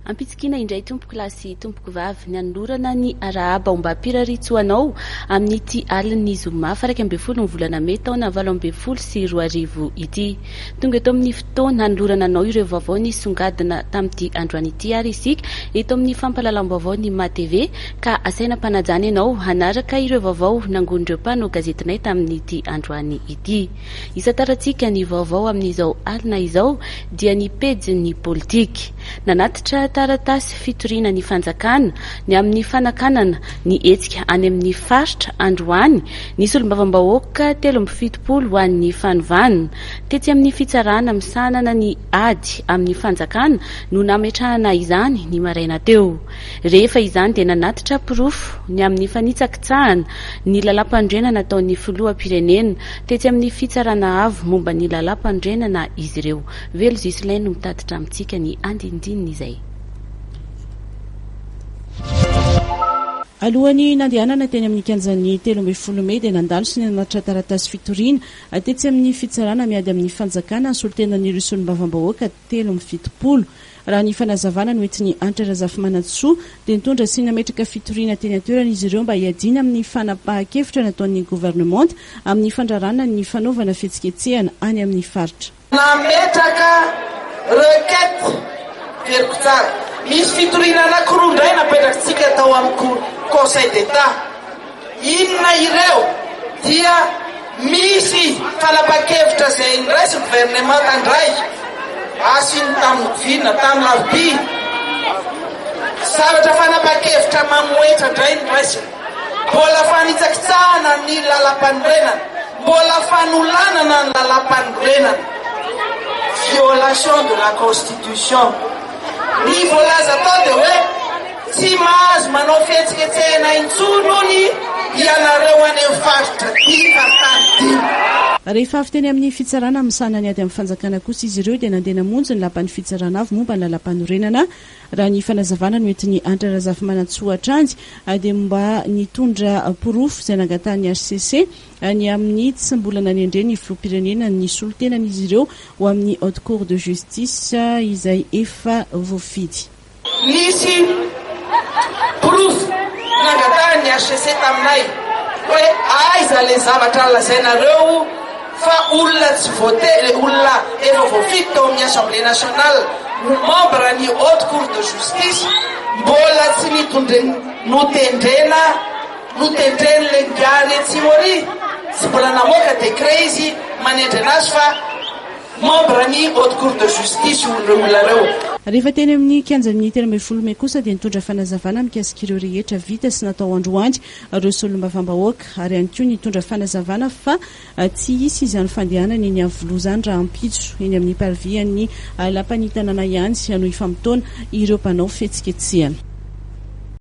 Ampitsikiana indray tompoko lahy sy tompoko vavy ny hanolorana ny arahaba ombam-piraritsoa anao amin'ity alin'ny zoma faha 11 ny volana mey taona 2018 ity. Tonga eto amin'ny fotoana hanolorana anao ireo vaovao nisongadina tamin'ity androany ity ary isika eto amin'ny fampahalalam-baovao ny MATV ka asaina am-panajana ianao hanaraka ireo vaovao nangonin'ireo mpanao gazetinay tamin'ity androany ity. Isantarantsika ny vaovao amin'izao alina izao dia ny pejin'ny politika. Nanatitra taratasy fitoriana ny fanjakana ny amin'ny fanakanana ny hetsika any amin'ny faritra androany ny solombavambahoaka 73 ho an'ny fanovana. Tetsy amin'ny fitsarana misahanana ny ady amin'ny fanjakana no nametrahana izany ny maraina teo. Rehefa izany dia nanatitra porofo ny amin'ny fanitsakitsahana ny lalàmpanorenana nataon'ny filoham-pirenena tetsy amin'ny fitsarana avo momba ny lalàmpanorenana izy ireo. Velo Ghislain no mitatitra amintsika ny andinindininy izay. Alohan'ny nandehanana teny amin'ny kianjan'ny 13 mey dia nandalo sy nanatitra taratasy fitoriana tetsy amin'ny fitsarana miady amin'ny fanjakana ny solontenan'ireo solombavambahoaka 73. Raha ny fanazavana noentin'i Hanitra Razafimanantsoa dia nitondra sy nametraka fitoriana teny an-toerana izy ireo mba hiadiana amin'ny fanapahan-kevitra nataon'ny governemanta amin'ny fandrarana ny fanaovana fihetsiketsehana any amin'ny faritra. Nametraka requête, veriko tsara, misy fitoriana anankiroa indray napetrakitsika tao amin'ny Conseil d'Etat. Inona ireo? Dia misy fanapahan-kevitra izay noraisin'ny governemanta indray, asiny tamin'ny vina, tamin'ny larobia. Zavatra fanapahan-kevitra mamohehitra indray no raisina. Mbola fanitsakitsahana ny lalampanorenana, mbola fanolanana ny lalampanorenana, violation de la constitution. Ny voalaza tao dia hoe tsy mahazo manao fihetsiketsehana intsony hono ianareo any amin'ny faritra dimy, faritany dimy. Rehefa avy teny amin'ny fitsarana misahana ny ady amin'ny fanjakana kosa izy ireo dia nandeha namonjy ny lapan'ny fitsarana avo momba ny lalampanorenana. Raha ny fanazavana noentin'i Hanitra Razafimanantsoa hatrany dia mba nitondra porofo izay nangatahan'ny hcc ny amin'ny tsy mbola nanendren'ny filoham-pirenena ny solontenan'izy ireo ho amin'ny Haute Cour de Justice izay efa voafidy. Nisy porofo nangatahan'ny hcc taminay hoe aiza ilay zavatra lazainareo fa olona tsy voate, olona efa voafidy tao amin'ny Assemblée Nationale no membre ny Haute Cour de Justice mbola tsy notendrena Notendren'i Lenga Retsimori, tsy mbola namoaka décret izy manendry anazy fa membre ny Haute Cour de Justice io ireo olona ireo. Rehefa teny amin'ny kianjan'ny 13 mey kosa dia nitondra fanazavana mikasika ireo rehetra vita sy natao androany ireo solombavambahoaka ary ihany koa nitondra fanazavana fa tsy hisy izany fandehanana eny Iavoloha izany rahampitso eny amin'ny parvis an'ny lapan'ny tanàna ihany no hifamotoana ireo mpanao fihetsiketsehana.